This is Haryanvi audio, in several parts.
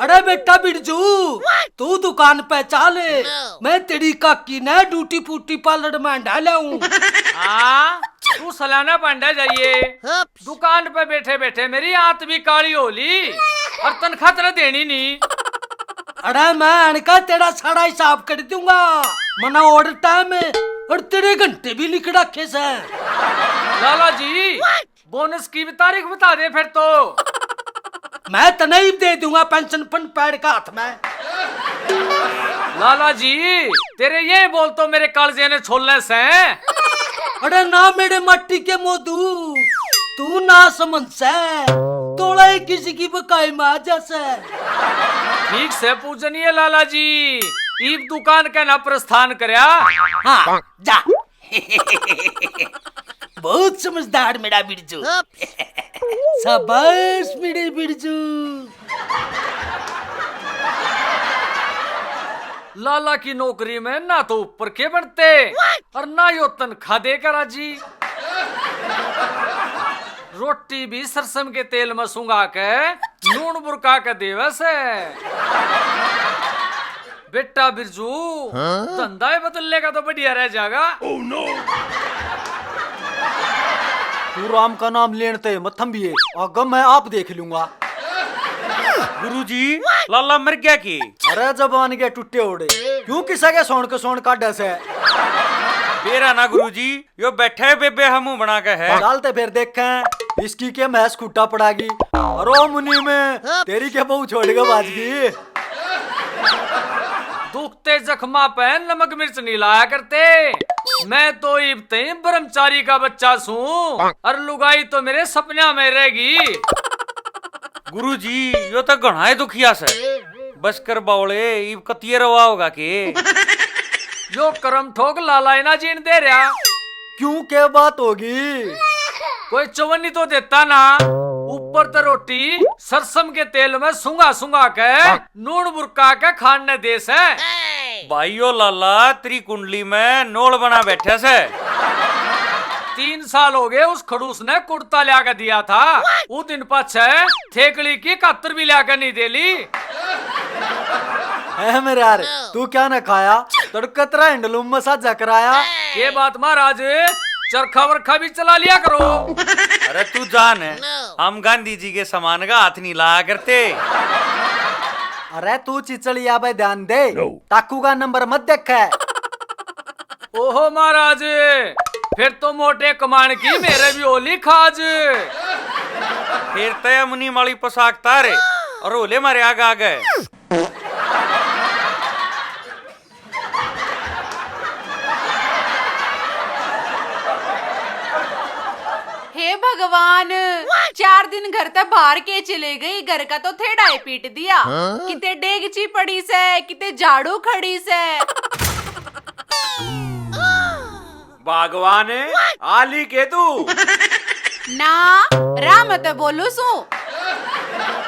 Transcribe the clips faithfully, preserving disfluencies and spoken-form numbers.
अरे बेटा बिरजू, तू दुकान पे चाल, मैं तेरी काकी ने टूटी फूटी पार्लर में हंडा लाऊं। हाँ, तू सलाना पांडा जाइए। दुकान पे बैठे बैठे मेरी आंत भी काली हो ली और तनख्वाह तने देनी नहीं। अरे मैं अनका तेरा सारा हिसाब कर दूंगा। मना ऑर्डर टाइम है और तेरे घंटे भी लिख रखे से। लाला जी, बोनस की भी तारीख बता दे फिर तो। मैं तने ही दे दूंगा पेंशन फंड पैड का हाथ में। लाला जी, तेरे ये बोल तो मेरे कालजे ने छोले से। अरे ना मेरे माटी के मोदू, तू ना समझ से, तोला ही किसी की बकाई में आ जा से। ठीक से पूजनीय लाला जी, ईब दुकान के ना प्रस्थान करया। हाँ, जा। बहुत समझदार मेरा बिरजू। शाबाश मेरे बिरजू। लाला की नौकरी में ना तो ऊपर के बढ़ते और ना यो तनख्वाह देकर राजी। रोटी भी सरसम के तेल में सुंगा के नून बुरका के देवे से। बेटा बिरजू, हाँ? धंधा ही बदल लेगा तो बढ़िया रह जाएगा। Oh no! तू राम का नाम लेन ते मत थंबिए, आगे मैं आप देख लूंगा। गुरुजी, लाला मर गया की? अरे जबान के टुट्टे ओड़े, क्यों किसा के सोन के सोन काढ़े से? बेरा ना गुरुजी, यो बैठा है बेबे, हम मुंह बना के है। चल ते फिर देखें, इसकी के भैंस खूटा पड़ागी। अरे ओ मुनीम, तेरी के बहू छोड़ के भाज गई? दुखते जख्मा पे नमक मिर्च नहीं लाया करते। मैं तो इब तई ब्रह्मचारी का बच्चा सूं, और लुगाई तो मेरे सपना में रहेगी। गुरुजी, यो तो घणा ही दुखिया से। बस कर बावले, इब कतिये रवा होगा के? यो करम ठोक लाला ही ना जीन दे रहा। क्यों, क्या बात होगी? कोई चवन्नी तो देता ना। ऊपर तो रोटी सरसम के तेल में सुंगा सुंगा के नून बुरका के खान ने दे से। भाई, यो लाला तेरी कुंडली में नोल बना बैठा से। तीन साल हो गए, उस खड़ूस ने कुर्ता ल्या के दिया था, उस दिन पाछे थेकड़ी की कातर भी ल्या के नहीं दे ली। है मेरे यार, तू क्या ना खाया? तड़के तेरा हैंडलूम मसाजा कराया। के बात महाराज, चरखा वरखा भी चला लिया करो। अरे तू जान है, हम गांधी जी के सामान का हाथ नहीं लाया करते। अरे तू चिचलिया पे ध्यान दे, टाकू का नंबर मत देखे। ओहो महाराज, फिर तो मोटे कमाण की मेरे भी होली खाज। फिर तय मुनीम वाली पोशाक तारे और होले मारे आगे आगे। हे भगवान, चार दिन घर ते बाहर के चले गई, घर का तो थेड़ा ही पीट दिया। हाँ? किते डेगची पड़ी से, किते झाड़ू खड़ी से। भगवान, आली के तू? ना, राह में तो बोलू सू।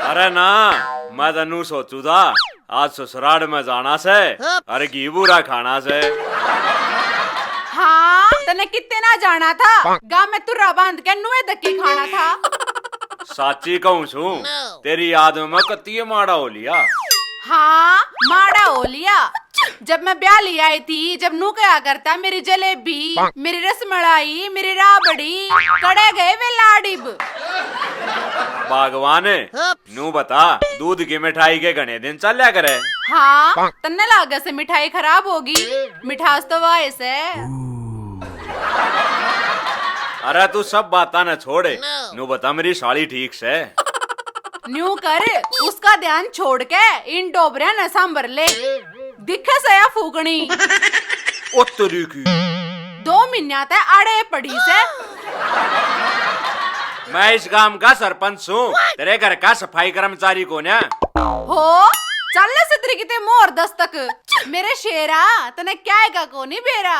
अरे ना, मैं तो नू सोचू था, आज ससुराल में जाना से, अरे घी बूरा खाना से। हाँ, तने कितने ना जाना था, गांव में तुर्रा बांध के नुए धक्के खाना था। साची कहूँ सू, तेरी याद में मैं कत्ती माड़ा हो लिया। हाँ, माड़ा हो लिया। जब मैं ब्याह ले आई थी, जब नू कहा करता, "मेरी जलेबी, मेरी रसमलाई, मेरी राबड़ी, कड़े गए वे लाडिब।" भगवान, नू बता, दूध की मिठाई के घणे दिन चल्या करे? हाँ, तन्ने लागे से मिठाई खराब होगी, मिठास तो वाए से। अरे तू सब बातां ने छोड़, नू बता मेरी साली ठीक से? न्यू कर, उसका ध्यान छोड़ के इन डोबरिया ने सांभर ले। दिखे से या फूकनी? ओ तेरी की। दो महीन्या ते आड़े पड़ी से। मैं इस गांव का सरपंच हूँ, तेरे घर का सफाई कर्मचारी कोन्या। हो, चल से तेरी किते मोहर दस्तक। मेरे शेरा, तने क्या है का कोनी बेरा?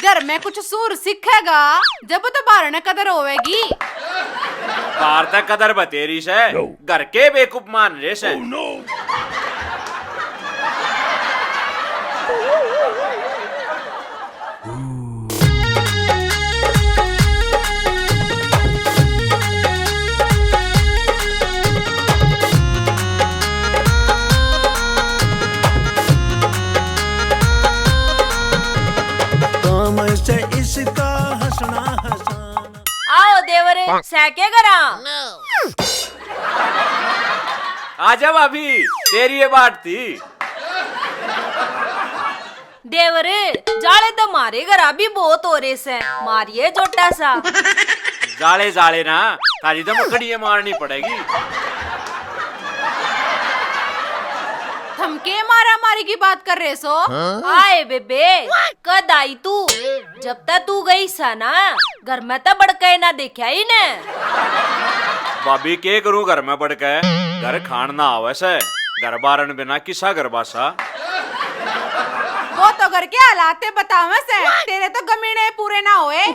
घर में कुछ सूर सीखेगा, जब तो बाहर ने कदर होवेगी। बाहर तक कदर बतेरी से, घर के बेवकूफ मान रहे से। सै के करा? आजा भाभी, तेरी ये बाट थी। देवर, जाले तो मारे घरा भी बहुत हो रहे सै, मारिए जोटा सा। जाले जाले ना, थारी तो मुकड़िए मारनी पड़ेगी। थम के मारा मारी की बात कर रहे सो? आए बेबे, कद आई तू? जब तक तू गई सा ना, घर में तो बड़के ना देखा ही ने। भाभी, के करूं घर में बड़के? घर खान ना आवे से, घर बारन बिना किसा घर बासा? वो तो घर के हालात बतावे से, तेरे तो गमीने पूरे ना होए।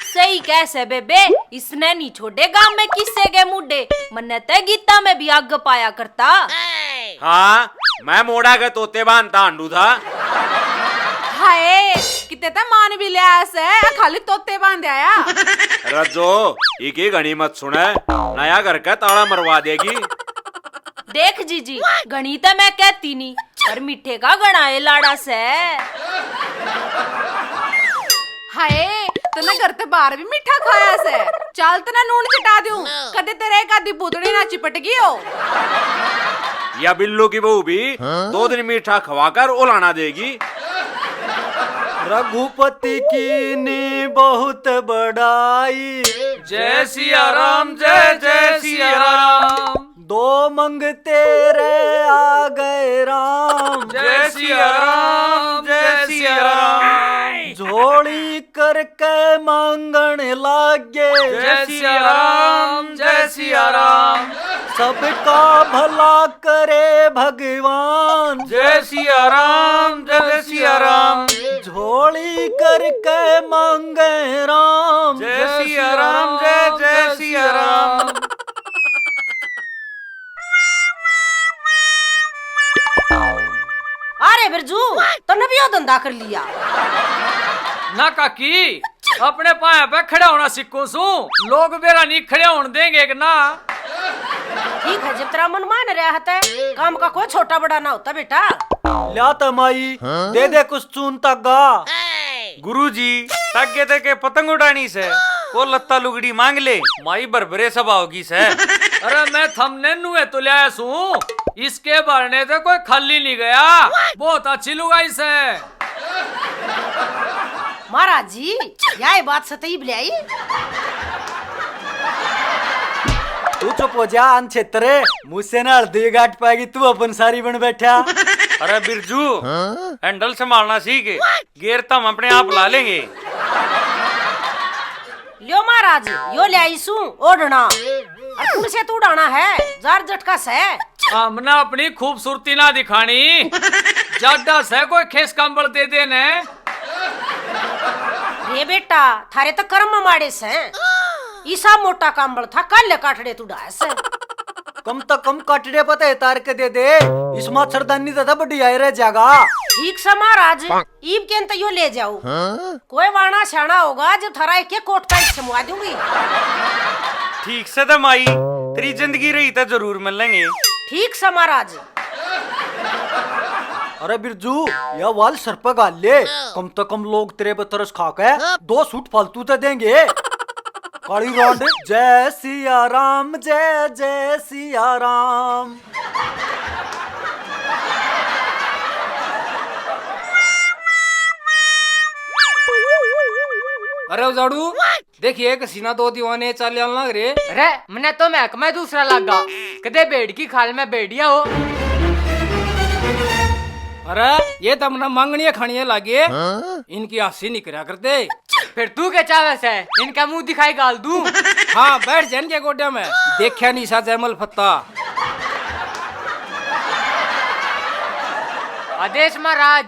सही कह से बेबे, इसने नहीं छोड़े गांव में किसे के मुंडे। मन्ने ते गीता में भी आग पाया करता। हाँ, मैं मोड़ा के तोते बांधता हांडू था। हाय, किते ते मान भी लिया से, खाली तोते बांध आया। रजो, इकी घणी मत सुने, नया घर का ताला मरवा देगी। देख जीजी, घणी तो मैं कहती नहीं, पर मीठे का घणा ए लाड़ा से। हाय, तने घर ते बाहर भी मीठा खाया से। चाल तने नून चटा दूं, कदे तेरे एक आधी बुदड़ी ना चिपट गई हो। या बिल्लू की बहू भी दो दिन मीठा खवाकर उलाना देगी। रघुपति की नी बहुत बड़ाई। जय सिया राम, जय जय सिया राम। दो मंगते रे आ गए राम। जय सिया राम, जय सिया राम। झोली करके मांगण लागे। जय सिया राम, जय सिया राम। सबका भला करे भगवान। जय सिया राम, जय सिया राम। झोली करके मांगे राम। जय सिया राम, जय जय सिया राम। अरे बिरजू, तन्ने भी यो धंधा कर लिया? ना काकी, अपने पाया पे खड़ा होना सीखूं सूं। लोग बेरा नहीं खड़े होने देंगे कि ना। ठीक है, जब तेरा मन मान रहा है तो काम का कोई छोटा बड़ा ना होता बेटा। ल्या त माई, दे दे कुछ चून तागा। गुरुजी, तागे ते के पतंग उड़ानी से, वो लत्ता लुगड़ी मांग ले, माई भरभरे सभा होगी से। अरे मैं थमने नुए तो ल्याया सूं, इसके भरने ते कोई खाली नहीं गया। बहुत अच्छी लुगाई से। महाराज जी, यही बात सतई बल्याई। तू चुप हो जा, अन क्षेत्र, मुझसे ना हल्दी गांठ पाएगी, तू अपन सारी बन बैठा। अरे बिरजू, हाँ? हैंडल संभालना सीख, गेर तो हम अपने आप ला लेंगे। ल्यो महाराज, यो ल्याई सूं ओढ़ना। और तुमसे तू उड़ाना है, जार झटका से। हमने अपनी खूबसूरती ना दिखानी, जाडा से कोई खेस कंबल दे दे ने। रे बेटा, थारे तो कर्म माड़े से। ईसा मोटा कंबल था, कल काटड़े तू ढास। कम तो कम काटड़े पता है तार के दे दे। इस मच्छरदानी तो था बड़ी आए रह जागा। ठीक से महाराज, ईब के तो यो ले जाओ। हाँ? कोई वाणा स्याणा होगा जो थारा एक एक कोट पैंट समवा दूंगी। ठीक से तो माई, तेरी जिंदगी रही तो जरूर मिलेंगे। ठीक से महाराज। अरे बिरजू, या वाल सर पे घाल ले, कम तो कम लोग तेरे पे तरस खा के दो सूट फालतू तो देंगे। काली रांड, जय सिया राम, जय जय सिया राम। अरे उजाड़ू, देखिए, एक सीना दो दीवाने चाले आन लाग रे। अरे, मने तो महकमा दूसरा लागा, कदे भेड़ की खाल में भेड़िया हो। अरे, ये तो मना मांगनिया खानिया लागे, हाँ? इनकी हासी नहीं करा करते। फिर तू क्या चाहे से? इनका मुंह दिखाई गाल दूं? हाँ, बैठ जा इनके गोड्या में। देखा नहीं सा जयमल फत्ता। आदेश महाराज।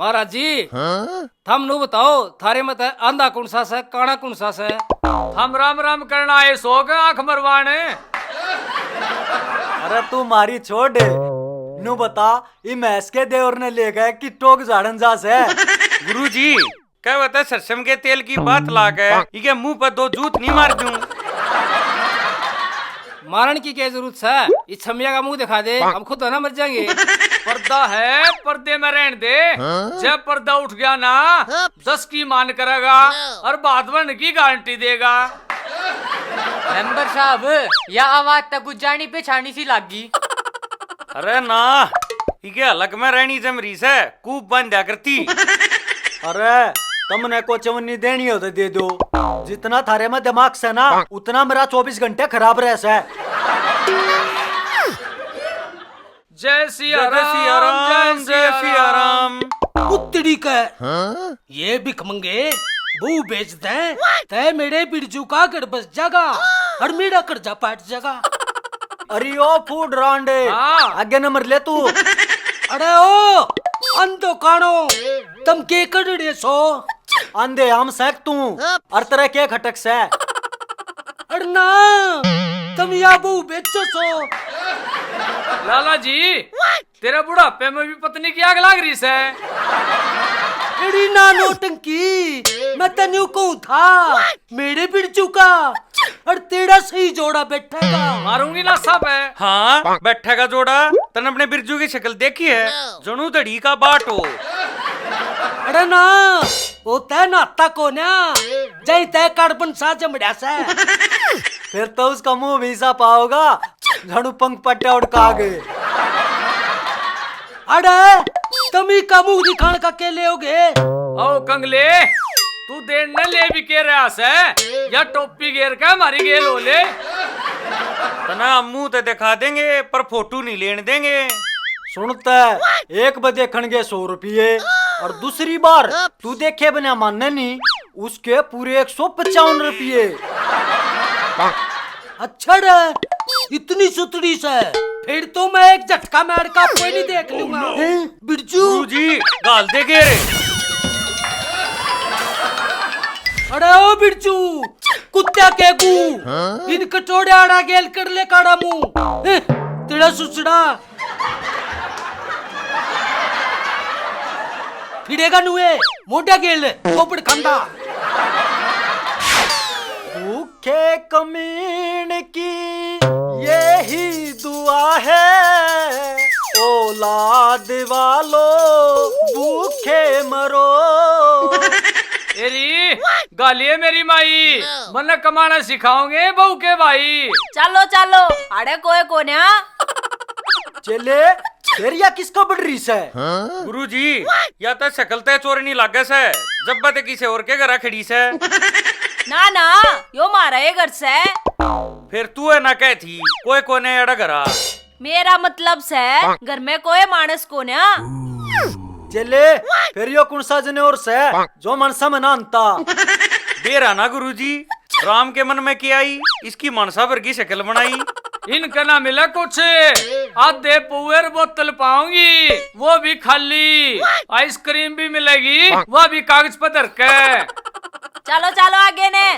महाराज जी, हाँ? थम नु बताओ, थारे में तै आंधा कौन सा सै, काणा कौन सा सै? हम राम राम करना आए सो के आंख मरवाने। अरे तू मारी छोड़, नु बता, ई भैंस के देवर ने ले गए कि टोक झाड़न जा सै? गुरुजी, कहवै तै सरसम के तेल की बात ला के इके मुंह पे दो जूत नहीं मार दूं। मारण की क्या जरूरत सै? इस छमिया का मुंह दिखा दे, हम खुद तो ना मर जाएंगे। पर्दा है, पर्दे में रहन दे। हाँ? जब पर्दा उठ गया ना, हाँ। दस की मान करेगा और बात बनने की गारंटी देगा। मेंबर साहब, या आवाज तो कुछ जानी पहचानी सी लागी। अरे ना, इके हलक में रहनी जम रही सै, कूप बांध दिया करती। अरे, तमने को चवन्नी देनी हो तो दे दो। जितना थारे में दिमाग से ना, उतना मेरा चौबीस घंटे खराब रह सै। जय सिया जय राम, सिया राम, जय जय सिया सिया राम। राम। कुत्तड़ी का। हाँ? ये भिख मंगे, बहू बेच दे, तै मेरे बिरजू का घर बस जागा और मेरा कर्जा पाट जागा। अरे ओ फूड रांडे, हाँ। आगे नंबर ले तू। अरे ओ अंधो कानो, तम के करड़े सो? आंधे हम सैक तू, और तेरा के खटक सै? अरे ना, तम या बहू बेचो सो। लाला जी, तेरे बुढ़ापे में भी पत्नी की आग लाग रही सै। एड़ी ना नौटंकी, मैं तन्यू कहूँ था, मेरे बिरजू का और तेरा सही जोड़ा बैठेगा। मारूंगी ना सब है। हाँ, बैठेगा जोड़ा। तन अपने बिरजू की शक्ल देखी है, जणू धड़ी का बाट हो। अरे ना, वो तय नाता को ना, जय तय कार्बन सा जमड़ा सै। फिर तो उसका मुंह भी सा पाओगा, झाड़ू पंख पट्टा उड़का गए। अरे, तमी का मुंह दिखाण का के ले होगे? ओ कंगले, तू देर न ले भी के रहा सै, या टोपी गेर के हमारी गेल हो ले। तना मुंह ते दिखा देंगे, पर फोटो नहीं लेन देंगे। सुनते, एक बार देखण के सौ रुपये और दूसरी बार तू देखे बिना माने नहीं, उसके पूरे एक सौ पचावन रुपये। अच्छा रे, इतनी सुथड़ी सै, फिर तो मैं एक झटका मार का कोई नहीं देख लूंगा। हैं, बिरजू? गुरुजी, गाल दे के रे। अरे ओ बिरजू, कुत्त्या के गू, इन कटोड़े आड़ा गेल कर ले काड़ा मुंह। हैं, तेरा सुसड़ा। फिरेगा नुए, मोटा गेल, चौपड़ खांदा। भूखे कमीन की यही दुआ है, औलाद वालों भूखे मरो। एरी गालिए मेरी माई, मन्ने कमाना सिखाओगे बहू के भाई। चलो चलो, अड़े कोए कोन्या। चेले, फिर या किसका बड़ रही सै? गुरुजी, या तो शकल तै चोरनी लागे सै, जब्बा ते किसे और के घरा खड़ी सै। ना ना, यो म्हारा ए घर सै। फिर तू है ना कह थी, कोई कोने अड़ा घरा। मेरा मतलब सै, घर में कोई मानस कोन्या। चेले, फिर यो कौन सा जने और सै, जो मानसा में ना आनता? बेरा ना गुरुजी, राम के मन में क्या आई, इसकी मानसा भर की शक्ल बनाई। इनका ना मिला कुछ, आधे पुअर बोतल पाऊंगी, वो भी खाली। आइसक्रीम भी मिलेगी, वो भी कागज पर धर के। चलो चलो आगे ने।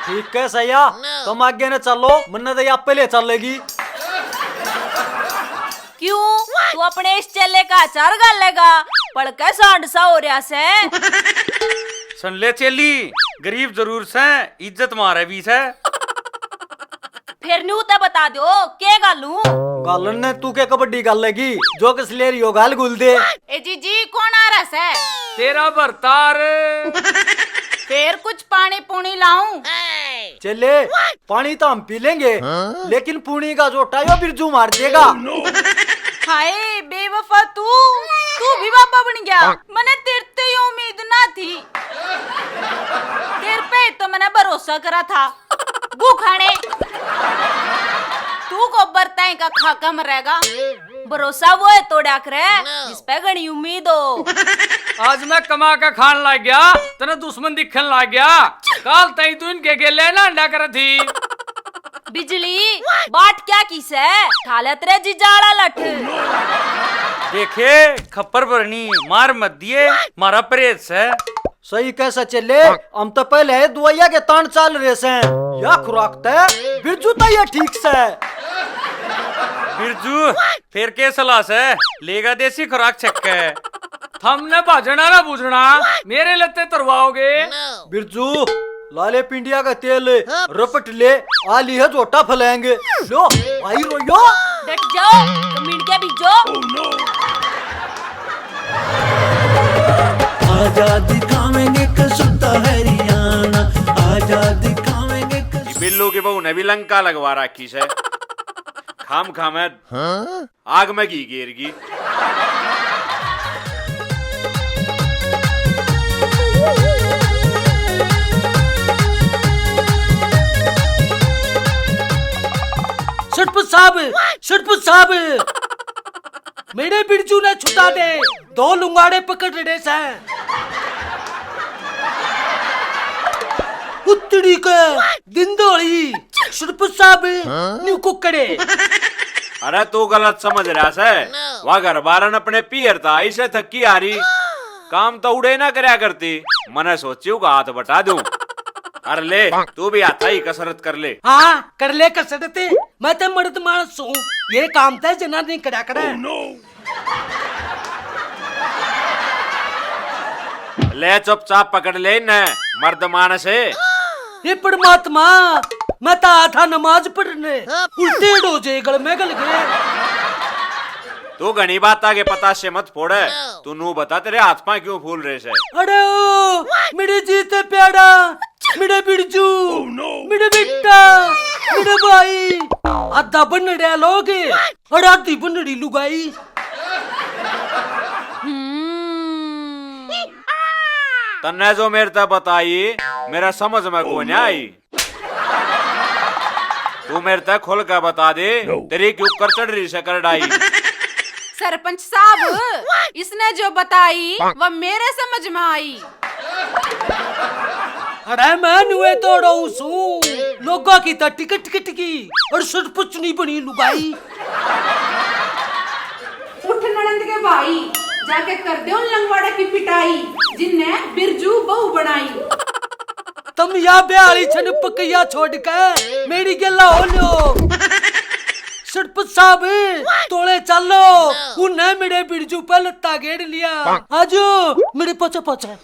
ठीक है सैया, तुम आगे ने चलो, मन्ने तो ये आपे ले चलेगी। क्यों, तू अपने इस चेले का अचार घालेगा? पढ़ के सांड सा हो रहा सै। सुन ले चेली, गरीब जरूर सै, इज्जत मारे भी सै। फिर न्यू ते बता दो, के घालूं? घालन ने तू के कबड्डी घालेगी? जो किस ले रही हो, घाल घुल दे। ए जीजी, कौन आ रहा सै? तेरा भरतार। फिर कुछ पानी पुनी लाऊं? चेले, पानी तो हम पी लेंगे, लेकिन पुनी का जोटा यो बिरजू मार देगा। हाय बेवफा तू, तू भी बाबा बन गया। मने तेरे ते ये उम्मीद ना थी। तेरे पे तो मैंने भरोसा करा था। गू खाने। तू गोबर ताई का खाका मरेगा। भरोसा वो है तोड़ा करे, जिस पे घणी उम्मीद हो। आज मैं कमा के खान लाग गया, तने दुश्मन दिखन लाग गया। काल ताई तू इनके गेले ना अंडा कर थी। बिजली, बाट क्या की सै? ठाले तेरे जीजा आला लठ। देखे, खप्पर भरनी, मार मत दिए, मारा परहेज सै। सही कह सै चेले, हम तो पहले ही दवाइयां के तान चाल रहे सै। या खुराक तै बिरजू तै ये ठीक सै। बिरजू, फिर के सलाह सै? लेगा देसी खुराक छक्के। थमने भाजणा ना बूझणा, मेरे लत्ते तरवाओगे। बिरजू, लाले पिंडिया का तेल, रपट ले, आली है झोटा फैलाएंगे। लो, भाई रोयो। डट जाओ, कमीन के बीजो। आजा दिखावेंगे कसुता हरियाणा, आजा दिखावेंगे कसुता। बिल्लू की बहू ने भी लंका लगवा रखी से। खाम खाम है। हाँ? आग में घी गेर गई। सरपंच साहब, सरपंच साहब, मेरे बिरजू ने छुटा दे, दो लुंगाड़े पकड़ रहे सै। उत्तरी के दिंदोली, सरपंच साहब, न्यू कुकड़े। अरे तू गलत समझ रहा सै। वा घर बारन अपने पीहर ता इसे थकी आ रही। काम तो उड़े ना करया करती। मने सोची का हाथ बटा दूं। अरे ले, तू भी हाथा ही कसरत कर ले। हाँ, कर ले कसरत। मैं तो मर्द मानस हूँ। ये काम तो जनानी करया करे। ले चुपचाप पकड़ ले इन्हें, मर्द मानस है। हे परमात्मा, मैं तो आया था नमाज पढ़ने, उल्टे डोजे गल में गल गए। तू घणी बात आगे पता से मत फोड़, तू नू बता तेरे हाथ पांव क्यों फूल रहे से? अरे ओ, मेरे जीते प्यारा, मेरा बिरजू, मेरा बेटा, मेरा भाई, आधा बनड़िया लोग और आधी बनड़ी लुगाई। हम्म। तन्ने जो मेरे ते बताई, मेरा समझ में कोन्या आई। तू मेरे ते खुल के बता दे, तेरी क्यों कर चढ़ रही से करड़ाई? सरपंच साहब, इसने जो बताई, वह मेरे समझ में आई। अरे मैं नुए तो रहूं सूं, लोगा की तो टिकट कट गई और सरपंचनी बनी लुगाई। उठ ननंद के भाई, जाके कर दे उन लंगवाड़ा की पिटाई, जिनने बिरजू बहू बनाई। तुम या ब्याह आली छन पकैया छोड़ के मेरी गेला हो लो। सरपंच साहब, तोले चालो, उन्हें मेरे बिरजू पे लत्ता गेड़ लिया। आजो मेरे पाछे पाछे।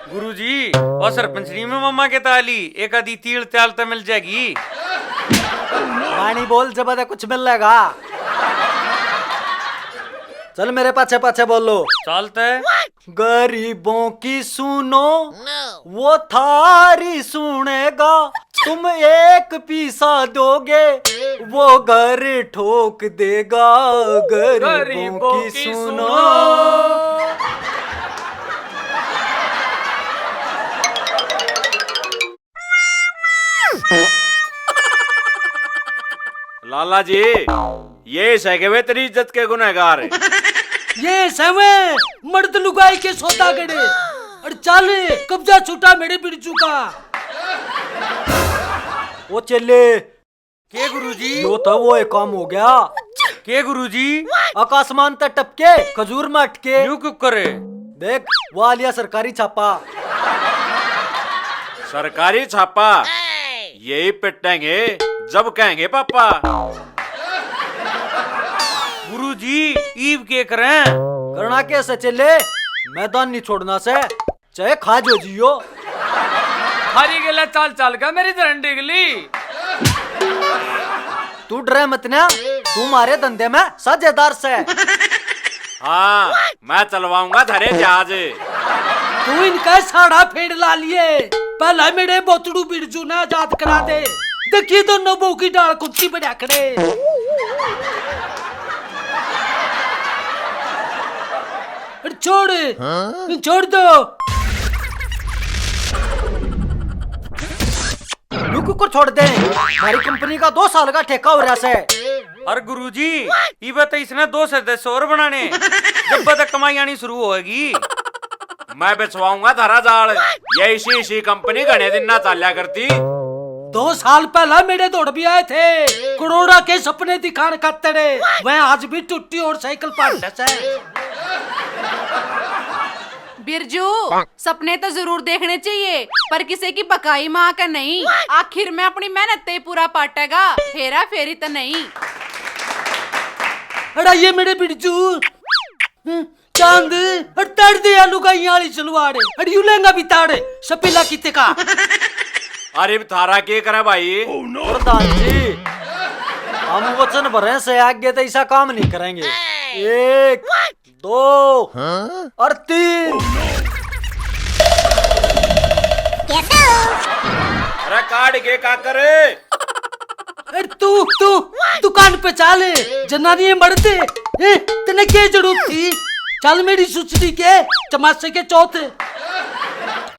गुरुजी, वा सरपंचनी में मामा के ताली एक आधी तील त्याल तो मिल जाएगी। पानी बोल, जब तक कुछ मिल लेगा। चल मेरे पाछे पाछे बोलो। चलते। गरीबों की सुनो, वो थारी सुनेगा। तुम एक पीसा दोगे, वो घर ठोक देगा। गरीबों की सुनो। लाला जी, ये सै के वे तेरी इज्जत के गुनहगार। ये सै वे मर्द लुगाई के सौदागर। और चल, कब्जा छूटा मेरे बिरजू का। ओ चेले। के गुरुजी? यो तो वो एक काम हो गया। के गुरुजी? आकाशमान तक टपके, खजूर में अटके। न्यू क्यों करे? देख, वो आ लिया सरकारी छापा। सरकारी छापा? यही पिटेंगे जब कहेंगे पापा। गुरुजी, ईब के करें? करना के से चेले, मैदान नहीं छोड़ना से, चाहे खा जो जियो। थारी गेला चाल चाल के मेरी धरन डिगली। तू डरे मत ना, तू मारे धंधे में साझेदार से। हाँ, मैं चलवाऊंगा थारे जहाज। तू इनका साड़ा फेड़ ला लिए, पहला मेरे बोतड़ू बिरजू ने आजाद करा दे। देखिए दोनों बहू की डाल कुत्ती बढ़िया खड़े। अरे छोड़, हाँ? छोड़ दो। न्यू क्यूकर छोड़ दे, हमारी कंपनी का दो साल का ठेका हो रहा से। अरे गुरुजी, इबे तो इसने दो से दस और बनाने, जब तक कमाई आनी शुरू होगी। मैं बिछवाऊंगा थारा जाल, ये इसी इसी कंपनी घने दिन ना चाल्या करती। दो साल पहला मेरे दौड़ भी आए थे, करोड़ा के सपने दिखाने खातर, वह आज भी टूटी और साइकिल पर से। बिरजू, सपने तो जरूर देखने चाहिए, पर किसी की बकाई माँ का नहीं। आखिर में अपनी मेहनत ते ही पूरा पाटेगा, हेरा फेरी तो नहीं। अड़ा ये मेरे बिरजू, हम्म, चांद, और ताड़ दे आलू का ये आली सलवार, और यू लहंगा भी ताड़, सपेला किते का। अरे थारा के करे भाई? प्रधान जी, हम वचन भरे से आगे तो ऐसा काम नहीं करेंगे। एक, दो और तीन। अरे काट के का करे? अरे तू, तू दुकान पे चाल, जनानियां मरते। ए, तने के जरूरत थी? चल मेरी सुचली के, चमासे के चौथ।